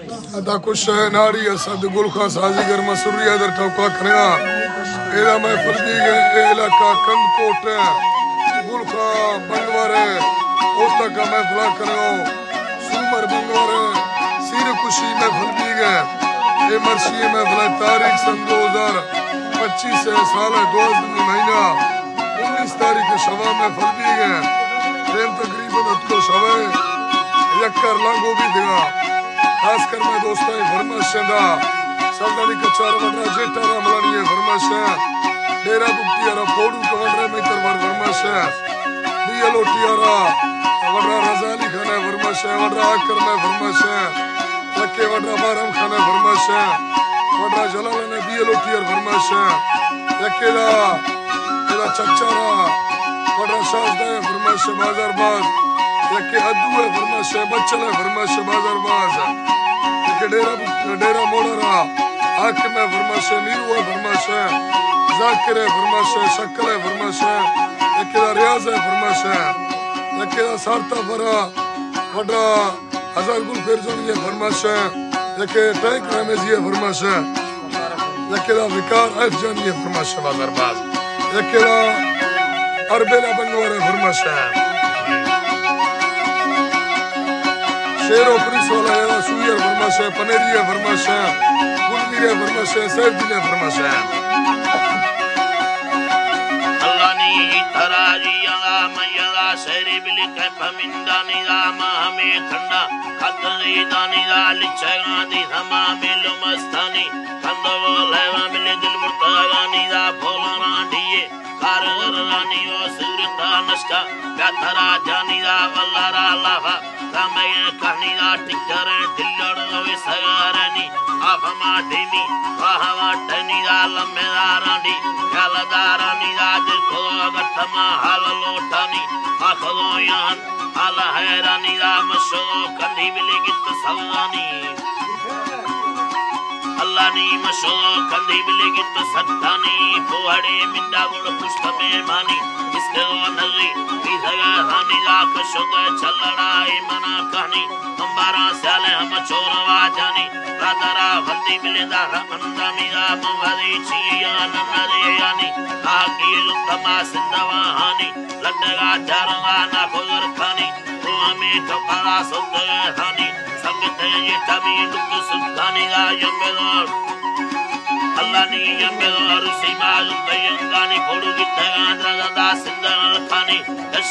ادا کش ءِ ناڑی ءَ سد گل خان سازیگر، ما سری ءَ در ٹوکا کنگا۔ ایدا محفل بیگ ءَ اے علاقہ کند کوٹ ءِ گل خان بنگور ءِ اوتک ءَ محفل کنگا۔ سومر بنگور ءِ سیر کشی محفل بیگ ءَ۔ اے مرشی محفل ءِ تاریخ سن دو ہزار پچیس ءِ سال ءِ دوازدہمی مہینہ انیس تاریخ ءِ شوا محفل بیگ ءَ۔ ٹائم تقریباً اتکو شوا ءِ یک کر لانگو بیتگا۔ خاص کر مئے دوستاں ءِ فرمائش اِنت، سردانی کچار وڈرا جیٹا راملانی ءِ فرمائش اِنت، ڈیرہ بگٹی ءَ را پوڑو کمانڈر ءِ مہتر وار فرمائش اِنت، بی ایل او ٹی ءَ را وڈرا رضا علی خان ءِ فرمائش اِنت، وڈرا آکر ءِ فرمائش اِنت، یکے وڈرا بارم خان ءِ فرمائش اِنت، وڈرا جلال ءِ بی ایل او ٹی ءَ را فرمائش اِنت، یکے دا ادا چچارا وڈرا شازدہ ءِ فرمائش اِنت بازار باز، یکے ادو ءِ فرمائش اِنت، بچل ءِ فرمائش اِنت بازار باز، یکے ڈیرہ، ڈیرہ موڑا را حاکم ءِ فرمائش اِنت، میرو ءِ فرمائش اِنت، ذاکر ءِ فرمائش اِنت، شکل ءِ فرمائش اِنت، یکے دا ریاض ءِ فرمائش اِنت، یکے دا سارتا برا وڈرا ہزار گل پیرزونی ءِ فرمائش اِنت، یکے ٹینک رمیزی ءِ فرمائش اِنت، یکے دا وقار ایف جانی ءِ فرمائش اِنت بازار باز، یکے دا اربیلا بنگور ءِ فرمائش اِنت، شیر و پولیس والا یا سوئی ءِ فرمائش اِنت، پنیری ءِ فرمائش اِنت، گل میر ءِ فرمائش اِنت، سیف دین ءِ فرمائش اِنت۔ اللہ نی ترا جی اللہ من یلا شہری بلی کہ پمندانی دا ما ہمیں ٹھنڈا۔ خط زیدانی دا لچگانی ہما میلو مستانی، کندو لیوا ملے دل مرتگانی دا پھولانا ڈیے، کارگرانی و صورتا نشکا، بیا ترا جانی دا واللہ را لافا، کمے کہنی دا ٹکر دل لڑ وے سگارانی، آف ما دیمی، واہ واٹنی دا لمبے دارانی، خیال دارانی دا دل کو گٹما حال لوٹانی، آخذو یان، حال حیرانی دا مشو کندی بلی گت سوانی۔ اللہ نی مشو کندی بلی گت ستانی، پوہڑی منڈا گڑ پشت میمانی، اس کے وہ نزی، بی سگا ہانی دا کشو گئے چلڑا ایمانا کہانی، ہم بارہ سیال ہم چور واجانی، رادرا فلدی بلی دا اندامی دا مغزی چیان نریانی، آگی لتما سندوا ہانی، لڈگا چارگا نا خضر کھانی، تو ہمیں ٹھکارا سوتگے ہانی، سنگتے یہ تبی ڈک سلطانی دا یمبلور۔ اللہ نی یمبلور سیما لتگے انگانی پھوڑو گتگان رضا دا سندر کھانی،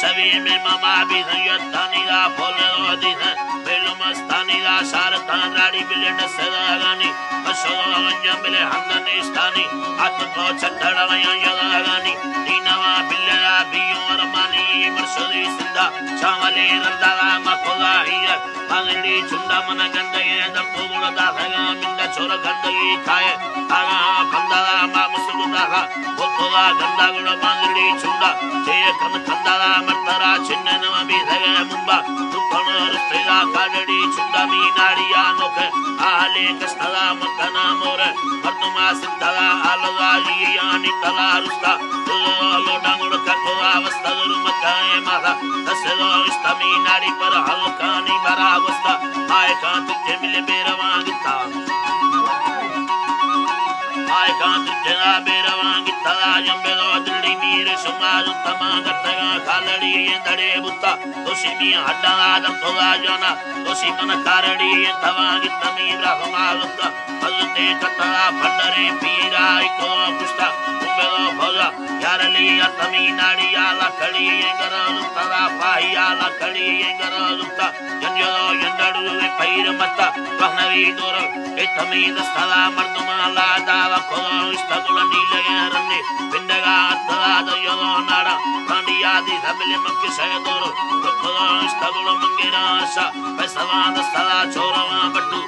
شبی میں ماما بھی سیدانی دا پھولے رو دی ہے، بیلو مستانی دا شارتان راڑی بلڈ سداگانی، مشہور جملے ہند نیستانی، ات تو چھٹڑا یاگانی، دینوا بلیا بیو ارمانی، مرشدی سندا، شاملی رندا مکولا ہی ہے، مانگڑی چنڈا من گندگی در تو گڑ دا ہے، منڈا چھوڑ گندگی کھائے، آگا بندہ ما مسلو دا، بوتلا گندا گڑا مانگڑی چنڈا، چے کن کندارا مرترا چنن ما بی دگے ممبا، تکن رستیلا کاڈڑی چنڈا می ناڑیا نوکے، آلے کستلا مکنا مورے، مردما سندلا آلزا یعنی تلا رستا، لو ڈنگڑ کٹوا وستا در مکائے مارا، دسلو استمی ناڑی پر ہلکانی برا وستا، آئے کان تجھے ملے بیروان گتا۔ آئے کان تجھے نا بیروان گتا، جمبے دو دلی میر شما جو تما گتگا کالڑی یہ دڑے بتا، تو شمی ہڈا آدم تو جانا، تو شی من کارڑی یہ توا گتا میر رحما گتا، حضرت کتا پنڈرے پیرا کو پشتا، جمبے دو بھوزا، یار علی تمی ناڑی آلا کڑی یہ گران ترا پاہی آلا کڑی یہ گران تا، جنجلو جنڈڑو پیر متا، پہنوی دور، اے تمید سلا مردمان لا دعوا کھلو، اشتغل نیلے رنی، پنڈگا اتلا دجلو ناڑا، پانڈی آدی سبل مکش دور، کھلو اشتغل منگیرا شا، پیسوان سلا چھوڑوان بٹو،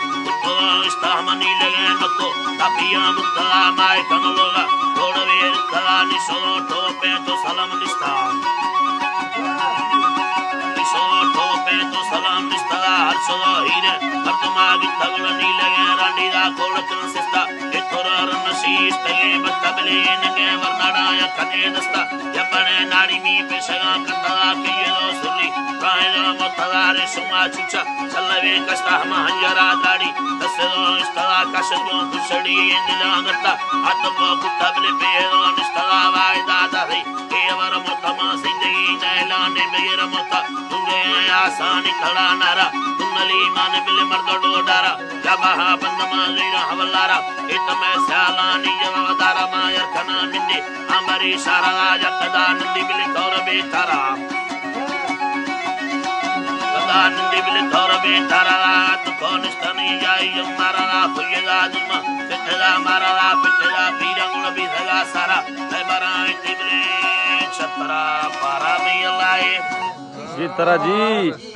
کھلو اشتہم نیلے مکو، تپیا متلا مائے کنلوگا، گھوڑ ویر کلا نشو ٹوپے تو سلام نشتا۔ سو ٹوپے تو سلام نشتگا ہر سو ہیرے، مردما بیتگڑ نیلگے رانڈی دا کوڑ کن سستا، اترا رن شیشتگے بتبلے نگے ورنڑا یا کنے دستا، یا بڑے ناڑی می پیشگا کتگا کہ یہ دو سلی، راہ دا متدار شما چوچا، چلوے کشتا ہم ہنجرا داڑی، اشترا کشگوں کشڑی دلانگتا، اتبو کتبل پیرون اشترا وائی دادا ری، ایور متما سندگی نیلانی بیر متا، دورے آسانی تڑا نارا، تنلی مان بل مرد ڈوڈارا، جبہا بندما زیر حولارا، اتمے سیالانی جواب دارا ما یرکنا مندی، امری سارا راجا تدا نندی بل کور بیتارا۔ خدا نندی بل تھور بیتارا، تو کونستانی جائی مارا را پویگا دما، پتلا مارا را پتلا پیرا گل بی سگا سارا، ہے برائے تبلے چھترا پارا می اللہ۔ جی ترا جی۔